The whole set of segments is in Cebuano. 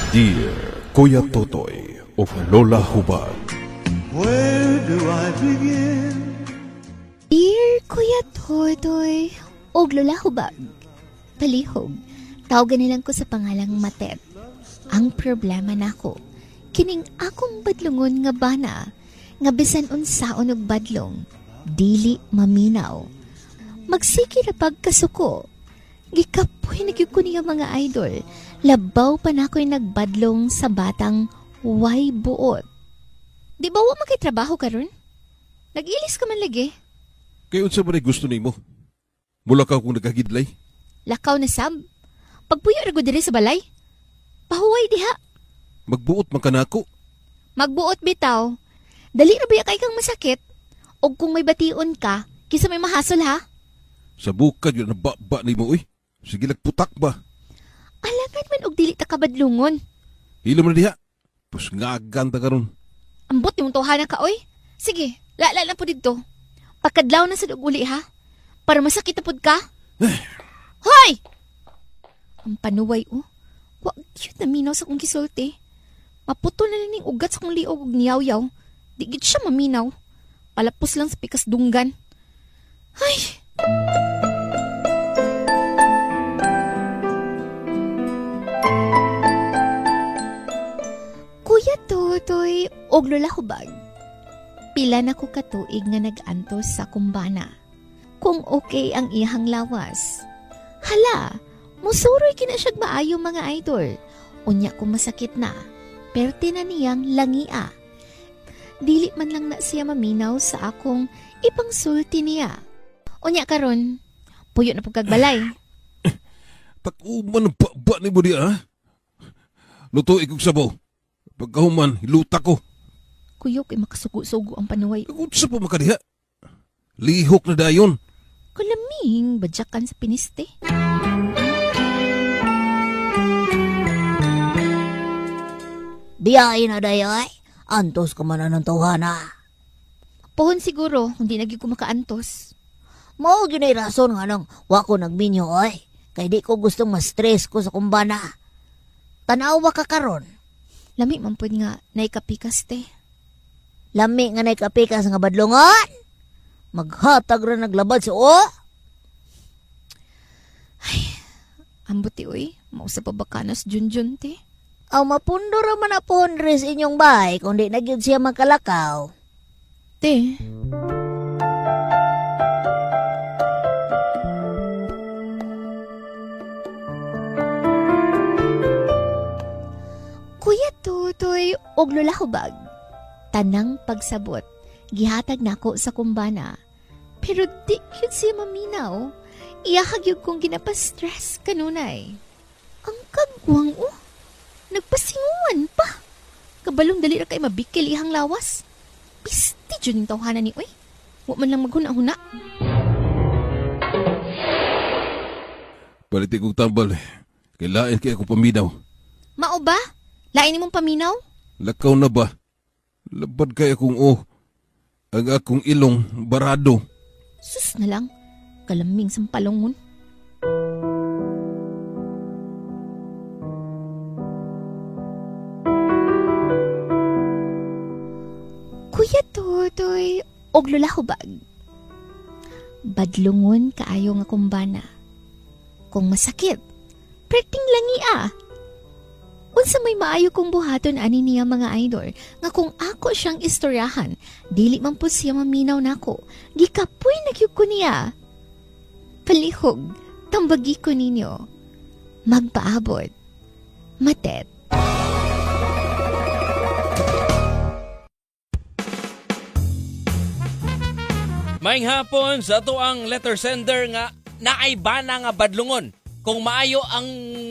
Dear Kuya Totoy of Lola Hubag. Where do I begin? Dear Kuya Totoy, og Lola Hubag. Palihog, tawagan nilang ko sa pangalang Matet. Ang problema nako, kining akong badlungon nga bana, nga bisan unsaon og badlong, dili maminaw. Magsige ra pagkasuko. Gikapoy na gyud ko niya, mga idol. Labaw pa na ako'y nagbadlong sa batang way buot. Di ba wa makitrabaho karon? Nag-ilis ka man lagi. Kay unsa man ay gusto nimo? Mula ka kung nagkagidlay. Lakaw na sab. Pagpuyo ra gud diri sa balay. Pahuway diha. Magbuot man ka nako. Magbuot bitaw. Dali ra ba kay kang masakit? Og kung may bation ka, kinsa may mahasol ha? Sa bukad yun ang ba nimo uy. Sige lagputak ba? Alangan man og dili ta kabadlungon. Hilo man na diha. Pusngagan ta karon. Ambot nimong tawhana ka oy. Sige, lala lang po didto. Pagkadlaw na sa uli ha. Para masakit na pud ka. Hoy! Ang panuway oh. Wa cute na minaw sa kong gisulti. Maputol na lang ning ugat sa kong liog ug niyaw-yaw. Di gid siya maminaw. Palapos lang sa pikas dunggan. Ay! Kuya Totoy, og Lola Hubag. Pila na ko katuig nga nag-antos sa kumbana. Kung okay ang iyang lawas. Hala, musuroy kina siyag maayo, mga idol. Unya kung masakit na, perte na niyang langia. Dili man lang na siya maminaw sa akong ipangsulti niya. Unya karon, puyo na pud kag balay. Takuman ang ba nimo diha ha? Luto ikog sabaw. Pagkahuman, hiluta ko. Kuyok ay makasugo-sugo ang panuway. Unsa pa makadiha? Lihok na dayon. Kalaming badyakan sa piniste. Biyahe na dayoy. Antos ka man ng tawhana. Pohon siguro, hindi na gyud ko makaantos. Mao gyud ay rason nga nang wa ko nagminyo oy. Kay di ko gustong ma-stress ko sa kumbana. Tanawa ka karon. Lami man pud nga naikapikas te. Lami nga naikapikas nga badlongon. Maghatag ra naglabad sa o. Ambot ti oy, mausa pa bakanas junjun te. Aw mapundo ra man na pondres inyong bay kung di na gyud siya makalakaw. Te. Kuya Tutoy og Lola Hubag. Tanang pagsabot, gihatag nako sa kumbana. Pero di gyud siya maminaw. Iyahag gyud kong ginapa-stress kanunay. Ang kagwang oh. Nagpasinguan pa. Kabalong dali ra kay mabikil ihang lawas. Pisti jud ning tawhana ni oy. Wa man lang maghuna-huna. Palit kong tambal. Kay lain kay ako paminaw. Mao ba? Lain nimong paminaw? Lakaw na ba? Labad kay akong oh. Ang akong ilong barado. Sus na lang. Kalaming sampalongon. Kuya Totoy, og Lola Hubag. Badlungon kaayo nga kumbana. Kung masakit, perting langia. Unsa may maayo kong buhaton ani niya, mga idol, nga kung ako siyang istoryahan, dili man po siya maminaw nako. Gikapoy na gyud ko niya. Palihog, tambagi ko ninyo. Magpaabot. Matet. Maing hapon sa ato ang letter sender nga naay bana nga badlungon. Kung maayo ang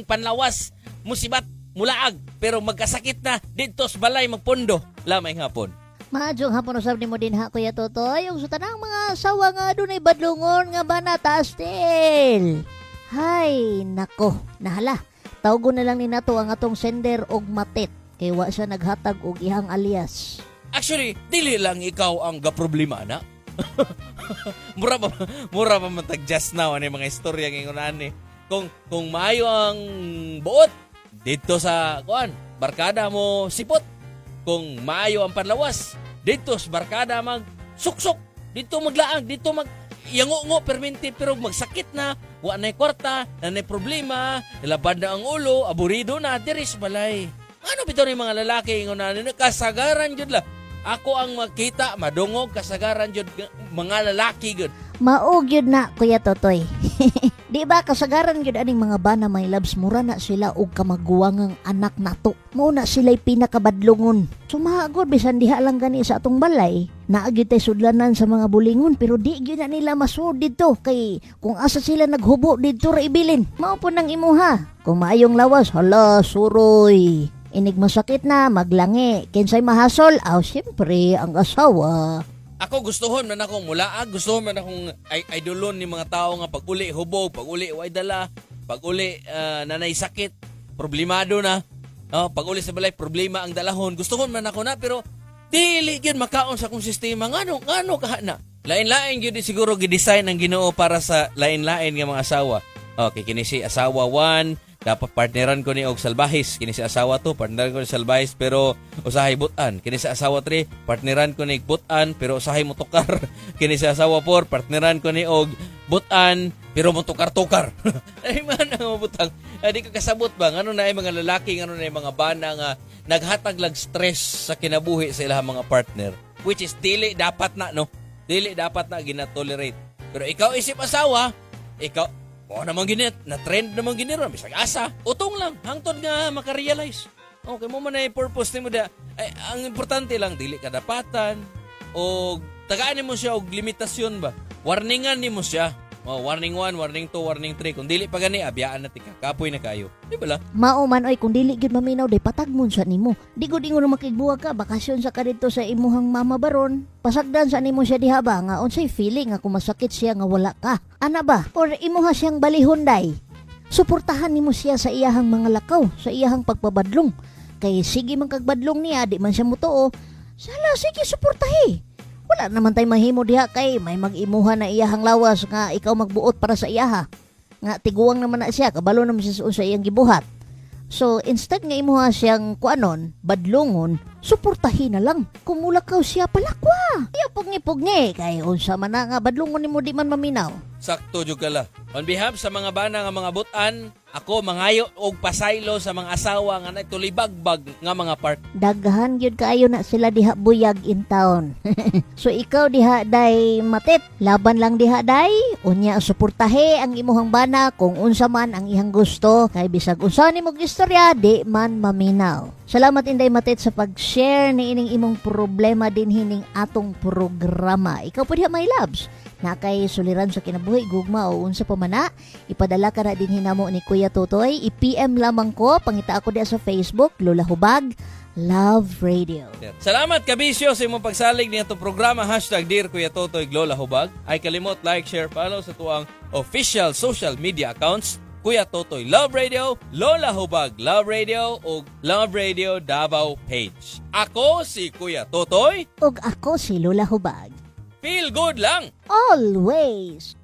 panlawas, musibat, mulaag, pero magkasakit na didto sa balay magpondo. La, maing hapon. Maadjong hapon usab nimo din ha, Kuya Totoy. Ug sa tanang mga asawa nga dunay badlongon nga bana tastil. Hay nako, nahala. Tawgon na lang ni nato ang atong sender og Matet kay wa siya naghatag og ihang alias. Actually, dili lang ikaw ang gaproblema na. Mura pa man tag just now ani mga istorya ngingon ani. Kung maayo ang buot, Didto sa kuan, barkada mo sipot. Kung maayo ang panlawas, didto sa barkada mag suksok, didto maglaag, didto mag yango-ngo perminti, pero magsakit na, wa nay kwarta, na nay problema, nilabad na ang ulo, aburido na diri sa balay. Ano bitaw ni mga lalaki ingon na kasagaran jud la. Ako ang makita, madungog, kasagaran jud mga lalaki gud. Mao gyud na, Kuya Totoy. Di ba kasagaran gyud aning mga bana, my loves, mura na sila og kamaguwangang anak nato. Mao na sila'y pinakabadlungon. Sumagod bisan diha lang gani sa atong balay. Naa gyud tay sudlanan sa mga bulingon, pero di gyud na nila masud didto kay kung asa sila naghubo, didto ra ibilin. Mao po nang imuha. Kung maayong lawas, hala, suroy. Inig masakit na, maglangi. Kinsay mahasol? Aw, siyempre, ang asawa. Ako gustuhon man akong mulaag, gustuhon man akong ay idolon ni mga tao nga pag uli hubog, pag uli way dala, pag uli nanay sakit, problemado na. No, pag uli sa balay, problema ang dalahon. Gustuhon man ako na, pero dili gyud makaon sa akong sistema. Ngano ngano ka na? Lain-lain gyud siguro gi-design ang Ginoo para sa lain-lain nga mga asawa. Okay, kini si asawa 1, dapat partneran ko ni og salbahis. Kini si asawa 2, partneran ko ni salbahis pero usahay butan. Kini si asawa 3, partneran ko ni butan pero usahay motukar. Kini si asawa 4, partneran ko ni og butan pero motukar-tukar. Ay man ang butang. Ay, di ka kasabot ba ngano na ay mga lalaki, ngano na ay mga bana nga naghatag lag stress sa kinabuhi sa ilang mga partner, which is dili dapat na, no? Dili dapat na gina-tolerate. Pero ikaw isip asawa, ikaw mo naman ginit, na trend naman giniro, bisag asa, utong lang hangtod nga makarealize. Okay mo man ay purpose nimo da. Ay, ang importante lang dili ka dapatan o tagaan nimo siya og limitasyon ba. Warningan nimo siya. Oh, warning 1, warning 2, warning 3. Kung dili pa gani, abiyaan na tika. Kapoy na kayo. Di ba la? Mao man oy, kung dili gyud maminaw, day patagmon sa nimo. Di gud ingon makigbuwag ka, bakasyon sa kadto sa imuhang mama baron. Pasagdan sa nimo siya diha ba nga unsay feeling nga kung masakit siya nga wala ka. Ana ba? Or imuha siyang balihon day. Suportahan nimo siya sa iyahang mga lakaw, sa iyahang pagpabadlong. Kay sige man kagbadlong niya, di man siya mutuo. Sala, sige, suportahi. Wala naman tay mahimo diha kay may mag-imuha na iyahang lawas nga ikaw magbuot para sa iyaha. Nga tiguang naman na siya, kabalo naman siya sa iyang gibuhat. So, instead nga imuha siyang kuanon, badlongon, suportahin na lang. Kung mulakaw siya, palakwa. Ayaw pugni-pugni, kay unsa man na nga badlongon nimo, di man maminaw. Sakto jud kala. On behalf sa mga bana nga mga butan, ako mangayo og pasaylo sa mga asawa nga nagtulibagbag nga mga part. Daghan gyud kaayo na sila diha, buyag in town. So ikaw diha day matit, laban lang diha day, unya suportahe ang imuhang bana kung unsa man ang iyang gusto, kay bisag unsa nimo istorya, di man maminaw. Salamat, Inday Matit, sa pag-share ni ining imong problema din hining atong programa. Ikaw po diha, my loves, na kay suliran sa kinabuhi, gugma o unsa pa man na, ipadala ka na din hinamo ni Kuya Totoy. I-PM lamang ko, pangita ako diha sa Facebook, Lola Hubag, Love Radio. Salamat kabisyo sa imong pagsalig niya itong programa #DearKuyaTotoy Lola Hubag. Ay kalimot like, share, follow sa tuang official social media accounts, Kuya Totoy Love Radio, Lola Hubag Love Radio o Love Radio Davao page. Ako si Kuya Totoy. Ug ako si Lola Hubag. Feel good lang! Always!